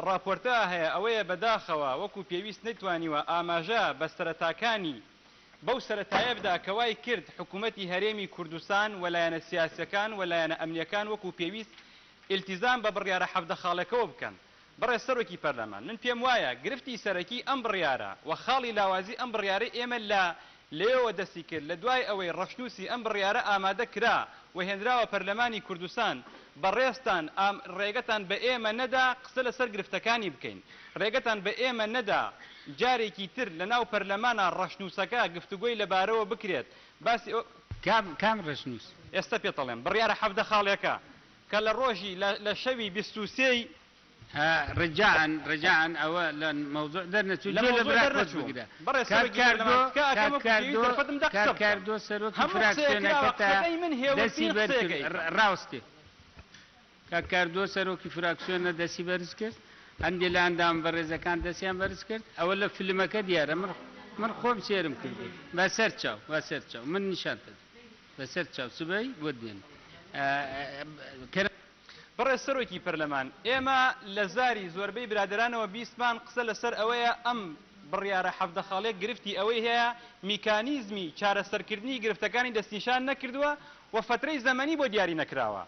ڕاپۆرتە هەیە ئەوەیە بەداخەوە وەکو پێویست نەیتوانیوە ئاماژە بە سەرەتاکانی بەو سەرەتایە بدا کە وای کرد حکوومەتی هەرێمی کوردستان و لایەنە سیاسیەکان و لایەنە ئەمنیەکان وەکو پێویست ئیلتیزام بە بڕیارە 17 خاڵەکەوە بکەن. بەڕێز سەرۆکی پەرلەمان، من پێم وایە گرفتی سەرەکی ئەم بڕیارە و خاڵی لاوازی ئەم بڕیارەی ئێمە لە لەوێوە دەستی کرد لە دوای ئەوەی ڕەشنووسی ئەم بڕیارە ئامادە کرا و هێنراوە پەرلەمانی کوردستان، بەڕێزتان ئام ڕێگەتان بە ئێمە نەدا قسە لەسەر گرفتەکانی بکەین، ڕێگەتان بە ئێمە نەدا جارێکی تر لە ناو پەرلەمانا ڕەشنووسەکە گفتوگۆی لەبارەوە بکرێت، باسی ئەو. کام کام ڕەشنووس؟ ئێستا پێتەڵێم، بڕیارە 17 خاڵیەکە کە لە ڕۆژی لە لە شەوی 23 ی. ڕجاء ڕجاء ئەوە لە مەوزوع دەرنەچوو، لە گوێ لە مەوزوع برا خۆت دەرنەچووم بگرە. بەڕێز کاک سەرۆکی کاردۆ پەرلەمان تکا کاک ئەکەم وەکو پێویست کاردۆ دەرفەتم دە کاک قسە بکەم. کاردۆ سەرۆکی هەموو قسەیەک کراوە فراکسیۆنەکەتە قسەکەی من دەستی هێورترین بەرز قسەیەکە کرد ئەیکەم. ڕاوستێ. کاک کاردۆ سەرۆکی فراکسیۆنە دەستی بەرز کرد، هەندێ لە ئەندامە بەڕێزەکان دەستیان بەرز کرد، ئەوە لە فیلمەکە دیارە من من خۆم سێرم کردو بە سەر چاو بە سەر چاو من نیشان دەدەم بە سەر چاو سبەی بۆت دێنم کە. بەڕێز سەرۆکی پەرلەمان، ئێمە لە زاری زۆربەی برادەرانەوە بیستمان قسە لەسەر ئەوەیە ئەم بڕیارە 17 خاڵیە گرفتی ئەوەی هەیە میکانیزمی چارەسەرکردنی گرفتەکانی دەستنیشان نەکردووە و فەترەی زەمەنی بۆ دیاری نەکراوە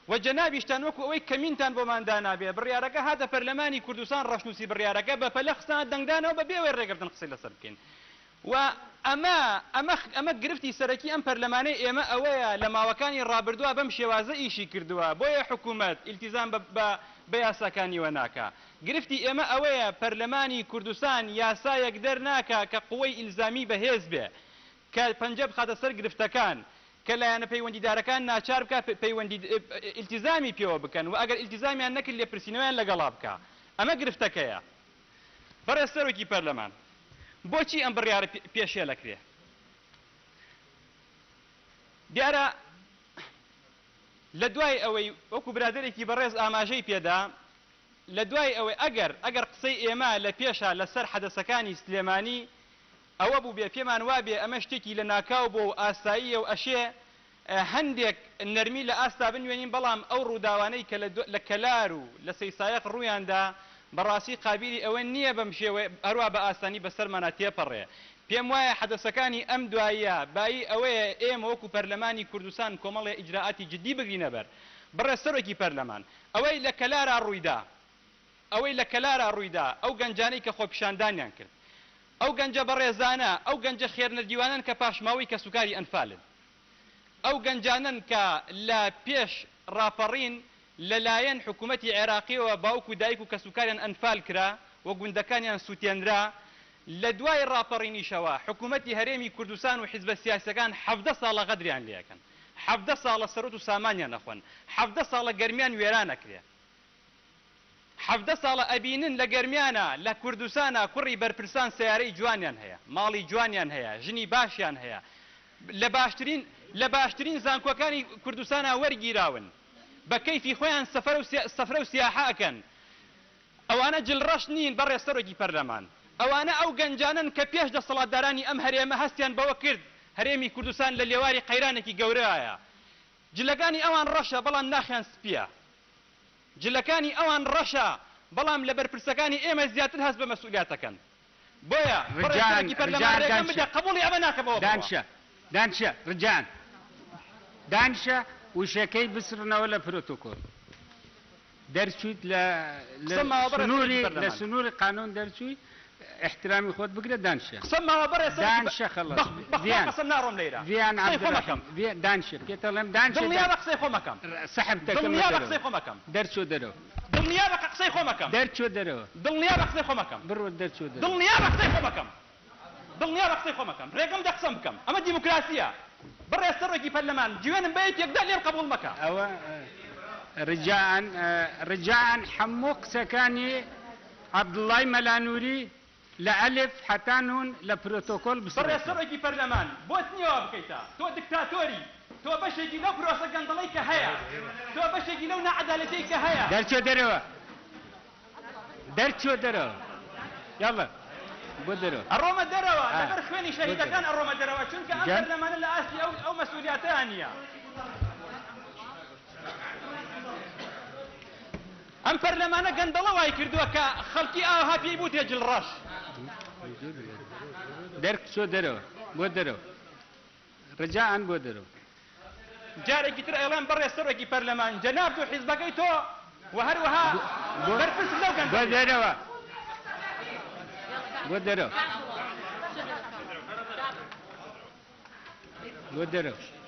و جەنابیشتان وەکو ئەوەی کەمینتان بۆمان دانابێ بڕیارەکە هاتە پەرلەمانی کوردستان ڕەشنووسی بڕیارەکە بەپەلە خستانە دەنگدانەوە بەبێ ئەوەی ڕێگرتن قسەی لەسەر بکەین و ئەمە ئەمە ئەمە گرفتی سەرەکی ئەم پەرلەمانەی ئێمە ئەوەیە لە ماوەکانی ڕابردووە بەم شێوازە ئیشی کردووە، بۆیە حکوومەت ئیلتیزام بە بە بە یاساکانیوە ناکا. گرفتی ئێمە ئەوەیە پەرلەمانی کوردستان یاسایەک دەرناکا کە قوەی ئیلزامی بەهێز بێ، کە پەنجە بخاتە سەر گرفتەکان، کە لایەنە پەیوەندیدارەکان ناچار بکا پەیوەندی ئیلتیزامی پێوە بکەن و ئەگەر ئیلتیزامیان نەکرد لێپرسینەوەیان لەگەڵا بکا. ئەمە گرفتەکەیە. بەڕێز سەرۆکی پەرلەمان، بۆچی ئەم بڕیارە پێشێل ئەکرێ؟ دیارە لە دوای ئەوەی وەکو برادەرێکی بەڕێز ئاماژەی پێدا، لە دوای ئەوەی ئەگەر ئەگەر قسەی ئێمە لە پێشا لەسەر حەدەسەکانی سلێمانی ئەوە بووبێ پێمان وابێ ئەمە شتێکی لەناکاو بووە و ئاساییە و ئەشێ هەندێک نەرمی لە ئاستا بنوێنین، بەڵام ئەو ڕووداوانەی کە لە کەلار و لە سەیسایەق ڕوویاندا بەڕاستی قابیلی ئەوە نییە بەم شێوەیە هەروا بە ئاسانی بەسەرمانا تێپەڕێ. پێم وایە حەدەسەکانی ئەم دواییە بایی ئەوەیە ئێمە وەکو پەرلەمانی کوردستان کۆمەڵێ ئیجرائاتی جدی بگرینە بەر. بەڕێز سەرۆکی پەرلەمان، ئەوەی لە کەلارا ڕوویدا، ئەوەی لە کەلارا ڕوویدا، ئەو گەنجانەی کە خۆپیشاندانیان کرد، ئەو گەنجە بەڕێزانە، ئەو گەنجە خێرنەدیوانەن کە پاشماوەی کەسوکاری ئەنفالن. ئەو گەنجانەن کە لە پێش ڕاپەڕین لە لایەن حکوومەتی عێراقییەوە باوک و دایک و کەسوکاریان ئەنفال کرا و گوندەکانیان سووتێنرا، لە دوای ڕاپەڕینیشەوە حکوومەتی هەرێمی کوردستان و حیزبە سیاسییەکان 17 ساڵە غەدریان لێ ئەکەن، 17 ساڵە سەروەت و سامانیان ئەخۆن، 17 ساڵە گەرمیان وێران ئەکرێ. 17 ساڵە ئەبینن لە گەرمیانا لە کوردستانا کوڕی بەرپرسان سەیارەی جوانیان هەیە، ماڵی جوانیان هەیە، ژنی باشیان هەیە، لە باشترین لە باشترین زانکۆکانی کوردستانا وەرگیراون، بە کەیفی خۆیان سەفەر و سەفرە و سیاحە ئەکەن. ئەوانە جل ڕەش نین بەڕێز سەرۆکی پەرلەمان، ئەوانە ئەو گەنجانەن کە پێش دەسەڵاتدارانی ئەم هەرێمە هەستیان بەوە کرد هەرێمی کوردستان لە لێواری قەیرانێکی گەورەایە. جلەکانی ئەوان ڕەشە بەڵام ناخیان سپییە. جلەکانی ئەوان ڕەشە بەڵام لە بەرپرسەکانی ئێمە زیاتر هەست بە مەسئولیات ئەکەن. بۆیە بەڕێز رجاء سەرۆکی پەرلەمان رجاء رێگەم دانشە بدە قبوڵی ئەمە ناکەم ئەوە بڕوا. دانشە دانشە رجاء دانشە وشەکەی بسڕنەوە لە پرۆتۆکۆل. دەرچوویت لە لە قسەم ماوە بەڕێز سەرۆکی سنووری لە پەرلەمان. سنووری قانوون دەرچووی ئیحترامی خۆت بگرە دانشە. قسەم ماوە بەڕێز سەرۆکی پە دانشە خەڵەس بە بەخوا ڤیان قەسەم ناڕۆم لەیرە ڤیان قسەی خۆم عەبدولڕەحیم ئەکەم. ڤیان دانشە پێتەڵێم دانشە دڵنیا دان بە قسەی خۆم ئەکەم. سەحب دەکەمە دڵنیا بە دەرەوە قسەی خۆم ئەکەم. دەرچۆ دەرەوە. دڵنیا بە قسەی خۆم ئەکەم. دەرچۆ دەرەوە. دڵنیا بە قسەی خۆم ئەکەم. بڕۆ دەرچۆ دەرەوە. دڵنیا بە قسەی خۆم ئەکەم. دڵنیا بە قسەی خۆم ئەکەم. ڕێگەم دە قسەم بکەم. ئەمە دیموکراسییە. بەڕێز سەرۆکی پەرلەمان جوێنم بە یەکێک دا لێم قبوڵ مەکە. ئەوە رجاء رجاء حەموو قسەکانی عەبدوڵای مەلا نوری لە ئەلف حەتا نون لە پرۆتۆکۆل بەڕێز بسڕێتەوە. سەرۆکی پەرلەمان بۆت نییە وا بکەیتە. تۆ دکتاتۆری. تۆ بەشێکی لەو پرۆسە گەندەڵەی کە هەیە. تۆ بەشێکی لەو ناعەدالەتیەی کە هەیە. دەرچۆ دەرەوە. دەرچۆ دەرەوە. یاڵا بۆ دەرەوە. ئەڕۆمە دەرەوە، ئا لەبەر خوێنی بۆ دەرەوە. شەهیدەکان ئەڕۆمە دەرەوە، چونکە ئەم گەن. پەرلەمانە لە ئاستی ئەو ئەو مەسئولیاتەیا نییە. ئەم پەرلەمانە گەندەڵە وای کردووە کە خەڵکی ئاوها پێی بوترێ جل ڕەش. دەر بچۆ دەرەوە بۆ دەرەوە رجاء بۆ دەرەوە. جارێکی تر ئەیڵێم بەڕێز سەرۆکی پەرلەمان جەنابت و حیزبەکەی تۆ و هەروەها بەرپرسن لەو بۆ گەندەڵیە. دەرەوە بۆ دەرەوە بۆ دەرەوە.